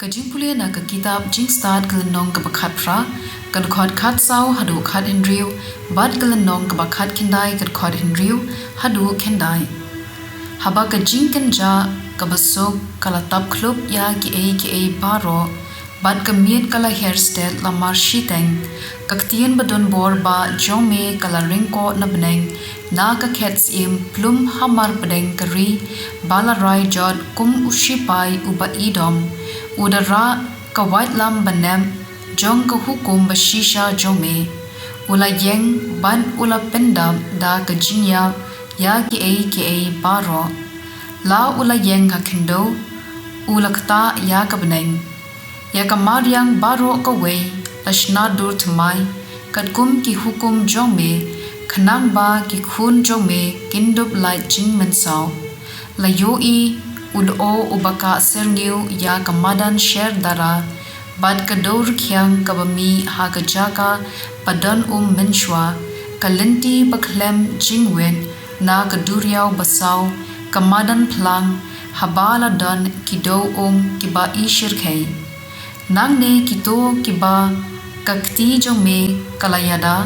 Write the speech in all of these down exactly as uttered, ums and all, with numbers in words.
Ka jingpule na ka kitab Jingstad ka lynnong kaba khatphra, ka dkhot khatsaw haduh khathynriew, bad ka lynnong kaba khatkhyndai ka dkhot hynriew haduh khyndai. Haba ka jingkynjah kaba suk ka la tap khlub ïa kiei kiei baroh, bad ka miet ka la her stet la mar shiteng, ka ktien ba don bor ba jong me ka la ryngkoh na bneng, na ka khet syiem plum ha mar pdeng ka ri, ba la rai jot kum u shipai uba Edom, u da rah ka waitlam ba nep jong ka hukum ba shisha jong me. U la ïeng bad u la pyndap da ka jingïap ïa kiei kiei baroh. La u la ïeng ha khyndew, u la ktah ïa ka bneng. Ïa ka mariang baroh kawei la shna dur thymmai, katkum ki hukum jong me, khnang ba ki khun jong me kin dup lait jingmynsaw. La ïohi u lyoh uba kah syrngiew ïa ka madan Sher Dara, bad ka dew rkhiang kaba mih ha ka jaka ba don um mynshuwa, ka lynti ba khlem jingwit na ka duriaw ba saw, ka madan phlang, haba la don ki dew um kiba i shyrkhei. Nangne kito kiba ka kti jong me ka la ïada,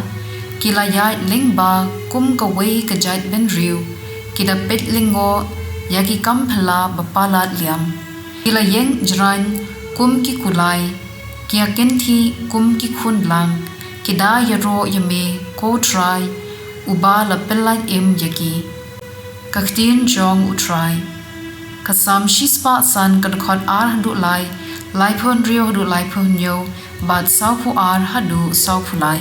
ki la ïaid lyngba kum kawei ka jaitbynriew, ki da peit lyngngoh ïa ki kam phylla ba palat liam. Ki la ïeng jraiñ kum ki kulai, ki ïakynthih kum ki khun blang, ki da ïaroh ïa me, ko Trai, uba la pyllait im ïa ki. Ka ktien jong U Trai. Ka Salm shispah san, ka dkhot ar haduh lai, laiphew hynriew haduh laiphew hynñiew, bad sawphew ar haduh sawphew lai.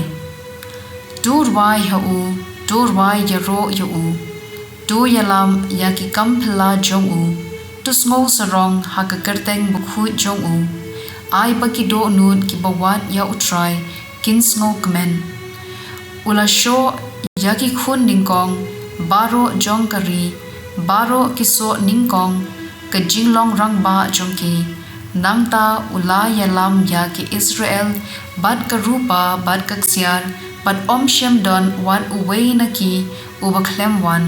To rwai ha u, to rwai ïaroh ïa u, to ïalam ïa ki kam phylla jong u, to sngew sarong ha ka kyrteng bakhuid jong u. Ai ba ki dohnud kiba wad ïa U Trai kin sngewkmen. U la shoh ïa ki khun nyngkong baroh jong ka ri, baroh ki soh nyngkong ka jinglong rangbah jong ki. Nangta u la ïalam ïa ki Israel bad ka rupa bad ka ksiar, bad ym shym don wat uwei na ki uba khlem wan.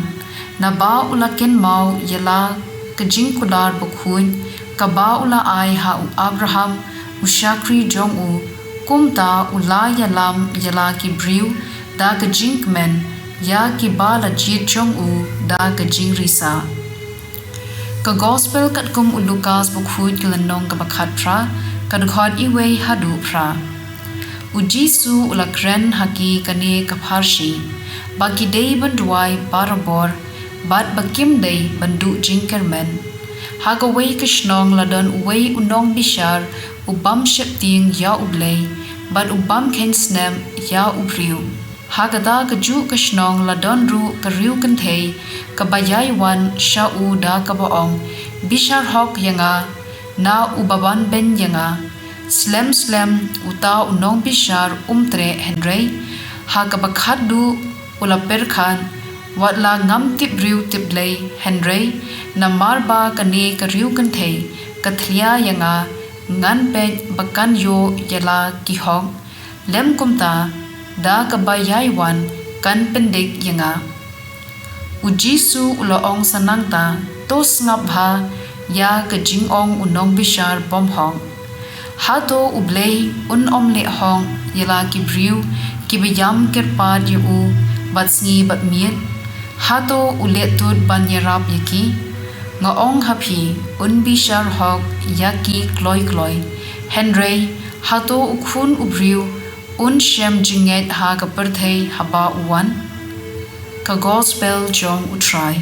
Naba u la kynmaw ïa la ka jingkular bakhuid kaba u la ai ha u Abraham u shakri jong u, kumta u la ïalam ïa la ki briew da ka jingkmen, ïa kiba la jied jong u da ka jingrisa. Ka Gospel katkum u Lukas bakhuid, ka lynnong kaba khatphra, ka dkhot iwei haduh phra. U Jisu u la kren ha ki kane ka pharshi, ba ki dei ban duwai barabor, bad ba kim dei ban duh jingkyrmen. Ha kawei ka shnong la don uwei u nongbishar u bym sheptieng ïa U Blei, bad u bym kheiñ snem ïa u briew. Ha kata kajuh ka shnong la don ruh ka riewkynthei kaba ïai wan sha u da kaba ong, "Bishar hok ïa nga na uba banbeiñ ïa nga." Slem slem uta u nongbishar um treh, hynrei ha kaba khatduh u la pyrkhat, "Wat la ngam tip briew tip Blei, hynrei namar ba kane ka riewkynthei ka thlia ïa nga, ngan peit ba kan ïoh ïa la ki hok, lym kumta da kaba ïai wan kan pyndik ïa nga." U Jisu u la ong sa nangta, "To sngap bha ïa ka jingong u nongbishar bymhok. Hato U Blei un ym leh hok ïa la ki briew kiba ïam kyrpad ïa u bad sngi bad miet? Hato u leh tud ban ïarap ïa ki? Nga ong ha phi, un bishar hok ïa ki kloi kloi. Hynrei hato u Khun u briew un shem jingngeit ha ka pyrthei haba u wan?" Ka Gospel jong U Trai.